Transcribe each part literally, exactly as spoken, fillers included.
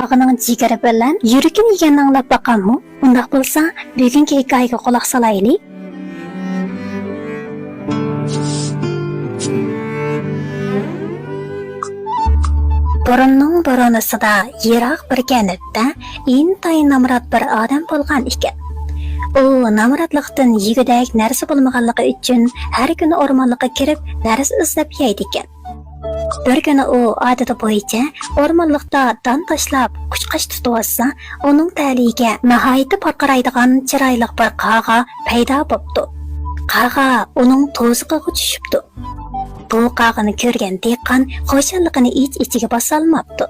قاغىنىڭ جىگىرى بىلەن يۈرىكىنى يېگەننى ئاڭلاپ باقاممۇ؟ ئۇنداق بولسا، بۈگۈنكى ھېكايىگە قۇلاق سالايلى. بۇرۇننىڭ بۇرۇنىسىدا يىراق بىر كەنتتە ئىنتايىن نامرات بىر ئادەم بولغان ئىكەن. ئۇ نامراتلىقتىن يېگۈدەك نەرسە بولمىغانلىقى ئۈچۈن ھەر كۈنى ئورمانلىققا كىرىپ نەرسە ئىزدەپ يەيدىكەن. بىر كۈنى ئۇ ئادىتى بويىچە ئورمانلىقتا دان تاشلاپ قۇشقاچ تۇتۇۋاتسا، ئۇنىڭ تەلىيىگە ناھايىتى پارقىرايدىغان چىرايلىق بىر قاغا پەيدا بوپتۇ. قاغا ئۇنىڭ تۇزىقىغا چۈشۈپتۇ. بۇ قاغىنى كۆرگەن دېھقان خۇشاللىقىنى ئىچ-ئىچىگە باسالماپتۇ.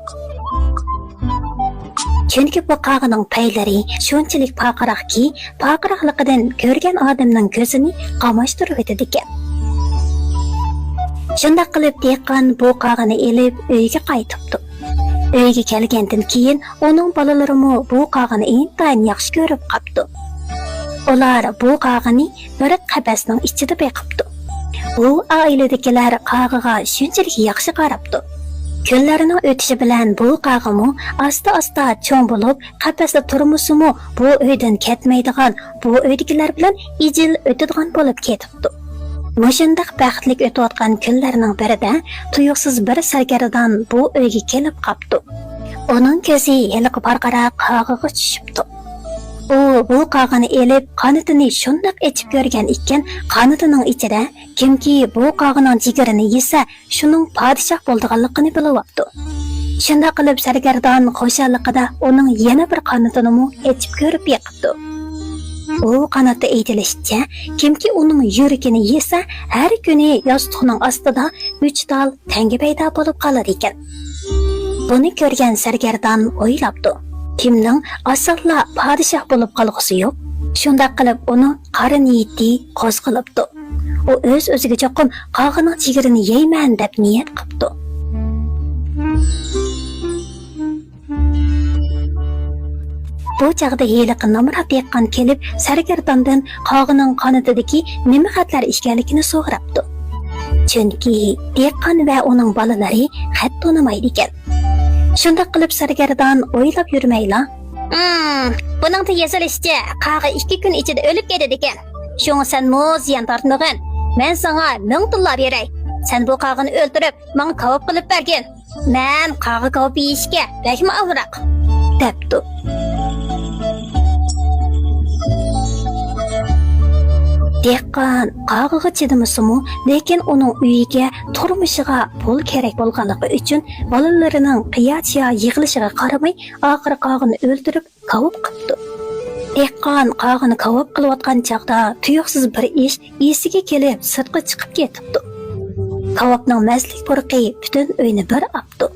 چۈنكى بۇ قاغىنىڭ پەيلىرى شۇنچىلىك پارقىراقكى، پارقىراقلىقىدىن كۆرگەن ئادەمنىڭ كۆزىنى قاماشتۇرۇۋېتىدىكەن. شۇنداق قىلىپ دېھقان بۇ قاغىنى ئېلىپ ئۆيىگە قايتىپتۇ. ئۆيگە كەلگەندىن كېيىن ئۇنىڭ بالىلىرىمۇ بۇ قاغىنى ئىنتايىن ياخشى كۆرۈپ قاپتۇ. ئۇلار بۇ قاغىنى بىر قەپەسنىڭ ئىچىدە بېقىپتۇ. بۇ ئائىلىدىكىلەر قاغىغا شۇنچىلىك ياخشى قاراپتۇ. كۈنلەرنىڭ ئۆتۈشى بىلەن بۇ قاغىمۇ ئاستا-ئاستا چوڭ بولۇپ، قەپەستە تۇرمىسىمۇ، بۇ ئۆيدىن كەتمەيدىغان، بۇ ئۆيدىكىلەر بىلەن ئىجىل ئۆتىدىغان بولۇپ كېتىپتۇ. مۇشۇنداق بەختلىك ئۆتۈۋاتقان كۈنلەرنىڭ بىرىدە تۇيۇقسىز بىر سەرگەردان بۇ ئۆيگە كېلىپ قاپتۇ. ئۇنىڭ كۆزى ھېلىقى پارقىراق قاغىغا چۈشۈپتۇ. ئۇ بۇ قاغىنى ئېلىپ، قانىتىنى شۇنداق ئېچىپ كۆرگەن ئىكەن، قانىتىنىڭ ئىچىدە كىمكى بۇ قاغىنىڭ جىگىرىنى يېسە، شۇنىڭ پادىشاھ بولىدىغانلىقىنى بىلىۋاپتۇ. شۇنداق قىلىپ سەرگەردان خۇشاللىقىدا ئۇنىڭ يەنە بىر قانىتىنىمۇ ئېچىپ كۆرۈپ بېقىپتۇ. ئۇ قاناتتا ئېيتىلىشىچە، كىمكى ئۇنىڭ يۈرىكىنى يېسە، ھەر كۈنى ياستۇقنىڭ ئاستىدا ئۈچ تال تەڭگە پەيدا بولۇپ قالىدىكەن. بۇنى كۆرگەن سەرگەردان ئويلاپتۇ، كىمنىڭ ئاسانلا پادىشاھ بولۇپ قالغۇسى يوق. شۇنداق قىلىپ ئۇنىڭ قارا نىيىتى قوزغىلىپتۇ. ئۇ ئۆز-ئۆزىگە چوقۇم قاغىنىڭ جىگىرىنى يەيمەن دەپ نىيەت قىپتۇ. بۇ چاغدا ھېلىقى نامرات دېھقان كېلىپ، سەرگەرداندىن قاغىنىڭ قانىتىدىكى نېمە خەتلەر ئىكەنلىكىنى سوراپتۇ. چۈنكى دېھقان ۋە ئۇنىڭ بالىلىرى خەت تونۇمايدىكەن. شۇنداق قىلىپ سەرگەردان ئويلاپ يۈرمەيلا، «ھىم، بۇنىڭدا يېزىلىشىچە، قاغا ئىككى كۈن ئىچىدە ئۆلۈپ كېتىدىكەن. شۇڭا سەنمۇ زىيان تارتمىغىن. مەن ساڭا مىڭ تىللا بېرەي. سەن بۇ قاغىنى ئۆلتۈرۈپ، ماڭا كاۋاپ قىلىپ بەرگىن. مەن قاغا كاۋىپى يېيىشكە بەكمۇ ئامراق» دەپتۇ. دېھقان قاغىغا چىدىمىسىمۇ، لېكىن ئۇنىڭ ئۆيىگە، تۇرمۇشىغا پۇل كېرەك بولغانلىقى ئۈچۈن، بالىلىرىنىڭ قىيا-چىيا يىغلىشىغا قارىماي، ئاخىرى قاغىنى ئۆلتۈرۈپ، كاۋاپ قىپتۇ. دېھقان قاغىنى كاۋاپ قىلىۋاتقان چاغدا تۇيۇقسىز بىر ئىش ئېسىگە كېلىپ، سىرتقا چىقىپ كېتىپتۇ. كاۋاپنىڭ مەستلىك پۇرىقى پۈتۈن ئۆينى بىر ئاپتۇ.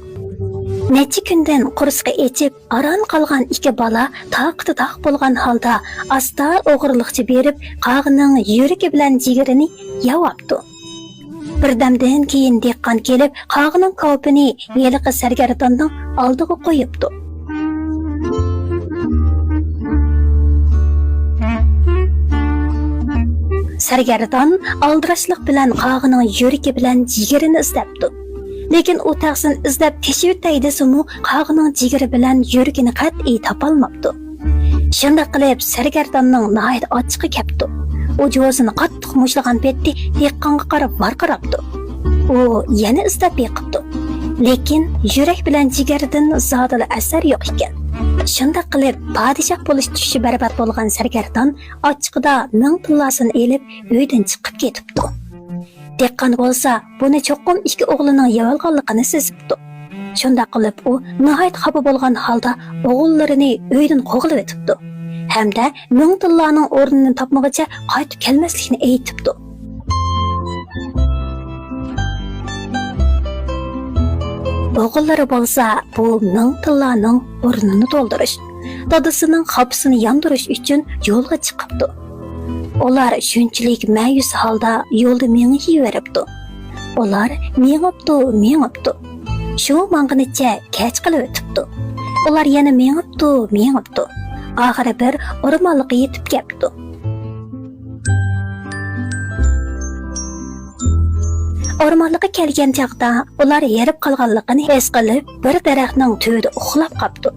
نەچچە كۈندىن قورسىقى ئېچىپ، ئاران قالغان ئىككى بالا تاقىتى تاق بولغان ھالدا ئاستا ئوغرىلىقچە بېرىپ، قاغىنىڭ يۈرىكى بىلەن جىگىرىنى يەۋاپتۇ. بىردەمدىن كېيىن دېھقان كېلىپ، قاغىنىڭ كاۋىپىنى ھېلىقى سەرگەرداننىڭ ئالدىغا قويۇپتۇ. سەرگەردان ئالدىراشلىق بىلەن قاغىنىڭ يۈرىكى بىلەن جىگىرىنى ئىزدەپتۇ. لېكىن ئۇ تەخسىنى ئىزدەپ تېشىۋېتەي دېسىمۇ، قاغىنىڭ جىگىرى بىلەن يۈرىكىنى قەتئىي تاپالماپتۇ. شۇنداق قىلىپ، سەرگەرداننىڭ ناھايىتى ئاچچىقى كەپتۇ. ئۇ جوزىنى قاتتىق مۇشتلىغان پېتى دېھقانغا قاراپ ۋارقىراپتۇ. ئۇ يەنە ئىزدەپ بېقىپتۇ. لېكىن يۈرەك بىلەن جىگەردىن زادىلا ئەسەر يوق ئىكەن. شۇنداق قىلىپ، پادىشاھ بولۇش چۈشى بەربات بولغان سەرگەردان ئاچچىقىدا مىڭ تىللاسىنى ئېلىپ، ئۆيدىن چىقىپ كېتىپتۇ. دېھقان بولسا بۇنى چوقۇم ئىككى ئوغلىنىڭ يەۋالغانلىقىنى سېزىپتۇ. شۇنداق قىلىپ ئۇ ناھايىتى خاپا بولغان ھالدا ئوغۇللىرىنى ئۆيدىن قوغلىۋېتىپتۇ ھەمدە مىڭ تىللانىڭ ئورنىنى تاپمىغۇچە قايتىپ كەلمەسلىكنى ئېيتىپتۇ. ئوغۇللىرى بولسا بۇ مىڭ تىللانىڭ ئورنىنى تولدۇرۇش، دادىسىنىڭ خاپىسىنى ياندۇرۇش ئۈچۈن يولغا چىقىپتۇ. ئۇلار شۇنچىلىك مەيۈس ھالدا يولدا مېڭىۋېرىپتۇ. ئۇلار مېڭىپتۇ، مېڭىپتۇ. شۇ ماڭغىنىچە كەچ قېلىۋېتىپتۇ. ئۇلار يەنە مېڭىپتۇ، مېڭىپتۇ. ئاخىرى بىر ئورمانلىققا يېتىپ كەپتۇ. ئورمانلىققا كەلگەن چاغدا ئۇلار ھېرىپ قالغانلىقىنى ھېس قىلىپ، بىر دەرەخنىڭ تۈۋىدە ئۇخلاپ قاپتۇ.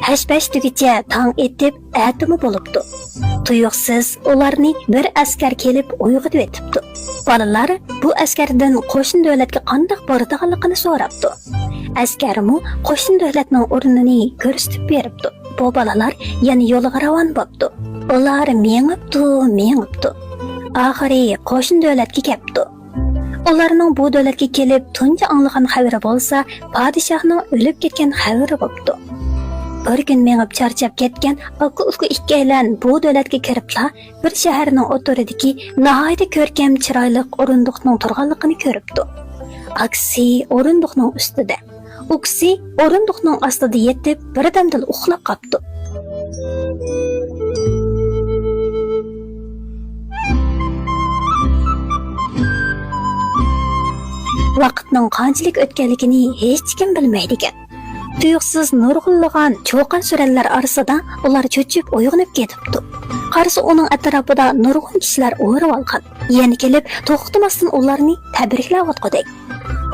ھەش-پەش دېگۈچە تاڭ ئېتىپ، ئەتىمۇ بولۇپتۇ. تۇيۇقسىز ئۇلارنى بىر ئەسكەر كېلىپ ئويغىتىۋېتىپتۇ. بالىلار بۇ ئەسكەردىن قوشنا دۆلەتكە قانداق بارىدىغانلىقىنى سوراپتۇ. ئەسكەرمۇ قوشنا دۆلەتنىڭ ئورنىنى كۆرسىتىپ بېرىپتۇ. بۇ بالىلار يەنە يولىغا راۋان بوپتۇ. ئۇلار مېڭىپتۇ، مېڭىپتۇ. ئاخىرى قوشنا دۆلەتكە كەپتۇ. ئۇلارنىڭ بۇ دۆلەتكە كېلىپ تۇنجى ئاڭلىغان خەۋىرى بولسا پادىشاھنىڭ ئۆلۈپ كەتكەن خەۋىرى بوپتۇ. بىر كۈن مېڭىپ چارچاپ كەتكەن ئاكا-ئۇكا ئىككىيلەن بۇ دۆلەتكە كىرىپلا بىر شەھەرنىڭ ئوتتۇرىدىكى ناھايىتى كۆركەم، چىرايلىق ئورۇندۇقنىڭ تۇرغانلىقىنى كۆرۈپتۇ. ئاكىسى ئورۇندۇقنىڭ ئۈستىدە، ئۇكىسى ئورۇندۇقنىڭ ئاستىدا يېتىپ، بىردەمدىلا ئۇخلاپ قاپتۇ. ۋاقىتنىڭ قانچىلىك ئۆتكەنلىكىنى ھېچكىم بىلمەيدىكەن. تۇيۇقسىز نۇرغۇنلىغان چۇقان-سۈرەنلەر ئارىسىدا ئۇلار چۆچۈپ ئويغىنىپ كېتىپتۇ. قارىسا، ئۇنىڭ ئەتراپىدا نۇرغۇن كىشىلەر ئورىۋالغان. يەنە كېلىپ توختىماستىن ئۇلارنى تەبرىكلەۋاتقۇدەك.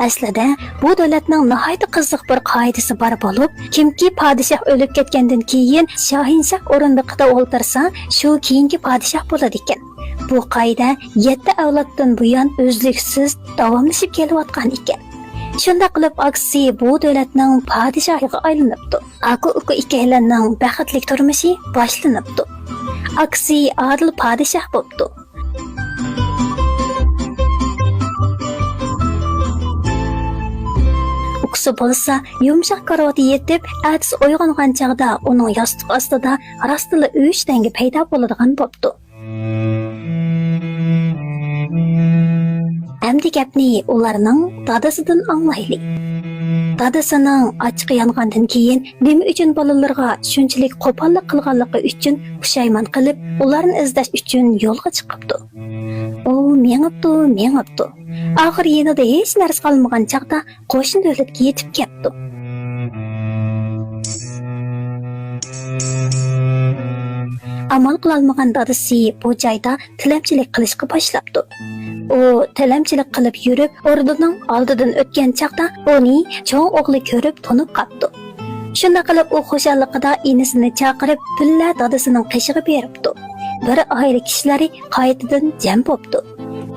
ئەسلىدە بۇ دۆلەتنىڭ ناھايىتى قىزىق بىر قائىدىسى بار بولۇپ، كىمكى پادىشاھ ئۆلۈپ كەتكەندىن كېيىن شاھىنشاھ ئورۇندۇقىدا ئولتۇرسا، شۇ كېيىنكى پادىشاھ بولىدىكەن. بۇ قائىدە يەتتە ئەۋلادتىن بۇيان ئۈزلۈكسىز، داۋاملىشىپ كېلىۋاتقان ئىكەن. شۇنداق قىلىپ ئاكىسى بۇ دۆلەتنىڭ پادىشاھىغا ئايلىنىپتۇ. ئاكا-ئۇكا ئىككىيلەننىڭ بەختلىك تۇرمۇشى باشلىنىپتۇ. ئاكىسى ئادىل پادىشاھ بوپتۇ. ئۇكىسى بولسا يۇمشاق كارىۋاتتا يېتىپ، ئەتىسى ئويغانغان چاغدا ئۇنىڭ ياستۇق ئاستىدا راستلا ئۈچ تەڭگە پەيدا بولىدىغان بوپتۇ. ئەمدى گەپنى ئۇلارنىڭ دادىسىدىن ئاڭلايلى. دادىسىنىڭ ئاچچىقى يانغاندىن كېيىن نېمە ئۈچۈن بالىلىرىغا شۇنچىلىك قوپاللىق قىلغانلىقى ئۈچۈن پۇشايمان قىلىپ، ئۇلارنى ئىزدەش ئۈچۈن يولغا چىقىپتۇ. ئۇ مېڭىپتۇ، مېڭىپتۇ. ئاخىر يېنىدا ھېچ نەرسە قالمىغان چاغدا قوشنا دۆلەتكە يېتىپ كەپتۇ. ئامال قىلالمىغان دادىسى بۇ جايدا تىلەمچىلىك قىلىشقا باشلاپتۇ. ئۇ تىلەمچىلىك قىلىپ يۈرۈپ، ئوردىنىڭ ئالدىدىن ئۆتكەن چاغدا ئۇنى چوڭ ئوغلى كۆرۈپ تونۇپ قاپتۇ. شۇنداق قىلىپ ئۇ خۇشاللىقىدا ئىنىسىنى چاقىرىپ، بىللە دادىسىنىڭ قېشىغا بېرىپتۇ. بىر ئائىلە كىشىلىرى قايتىدىن جەم بوپتۇ.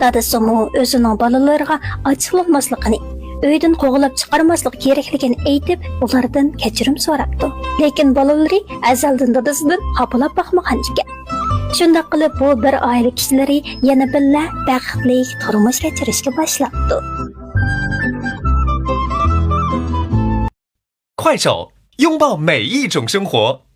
دادىسىمۇ ئۆزىنىڭ بالىلىرىغا ئاچچىقلانماسلىقىنى، ئۆيدىن قوغلاپ چىقارماسلىقى كېرەكلىكىنى ئېيتىپ، ئۇلاردىن كەچۈرۈم سوراپتۇ. لېكىن بالىلىرى ئەزەلدىن دادىسىدىن خاپىلاپ باقمىغان ئىكەن. شۇنداق قىلىپ بۇ بىر ئائىلە كىشىلىرى يەنە بىللە بەختلىك تۇرمۇش كەچۈرۈشكە باشلاپتۇ. 快手，拥抱每一种生活。